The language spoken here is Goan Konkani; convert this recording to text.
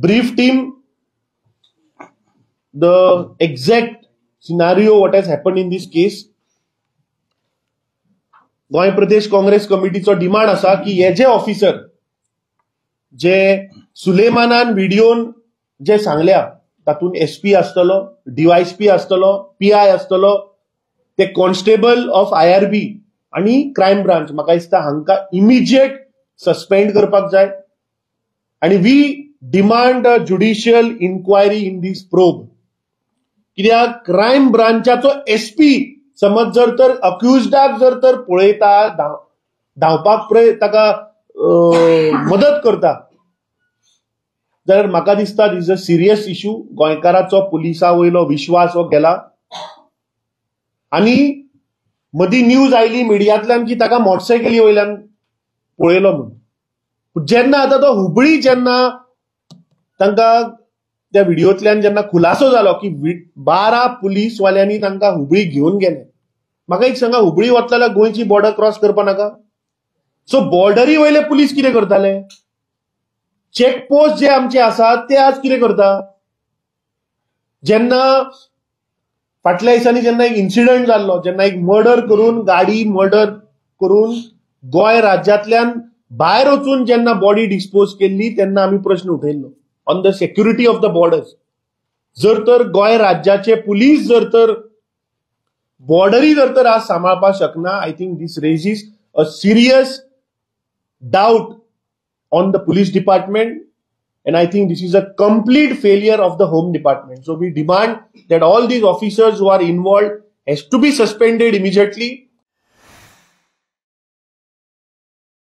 Briefed him the exact scenario what has happened in this case. Goa Pradesh Congress कमिटीचो डिमांड आसा की हे जे ऑफिसर जे सुलेमानान व्हिडियोन जे सांगल्या तातूंत एसपी आसतलो, डीवायएसपी आसतलो, पीआय आसतलो, ते कॉन्स्टेबल ऑफ आयआरबी आनी क्रायम ब्रांच, म्हाका दिसता हांकां इमिजिएट सस्पेंड करपाक जाय. आनी we demand a judicial inquiry in this probe. कित्याक क्रायम ब्रांचाचो एसपी समज जर तर अक्युजडाक जर तर पळयता, धांवपाक ताका मदत करता जाल्यार म्हाका दिसता this a serious issue. गोंयकाराचो पुलिसा वयलो विश्वास हो गेला. आनी मदीं न्यूज आयली मिडियांतल्यान की ताका मोटरसायकली वयल्यान पळयलो म्हूण. जेन्ना आतां तो हुबळी जेन्ना तांकां त्या व्हिडियोंतल्यान जेन्ना खुलासो जालो की 12 पुलीसवाल्यांनी तांकां हुबळी घेवन गेले, म्हाका एक सांगा, हुबळी वतले जाल्यार गोंयची बॉर्डर क्रॉस करपा नाका? सो बॉर्डरी वयले पुलीस कितें करताले? चेकपोस्ट जे आमचे आसात ते आज कितें करता? जेन्ना फाटल्या दिसांनी जेन्ना एक इन्सिडंट जाल्लो, जेन्ना एक मर्डर करून, गाडी मर्डर करून गोंय राज्यांतल्यान भायर वचून जेन्ना बॉडी डिस्पोज केल्ली तेन्ना आमी प्रश्न उठयल्लो on the security of the borders. जर तर गोंय राज्याचे पुलीस जर तर बॉर्डरी जर तर आज सांबाळपाक शकना, I think this raises a serious doubt on the police department, and I think this is a complete failure of the home department. So we demand that all these officers who are involved has to be suspended immediately.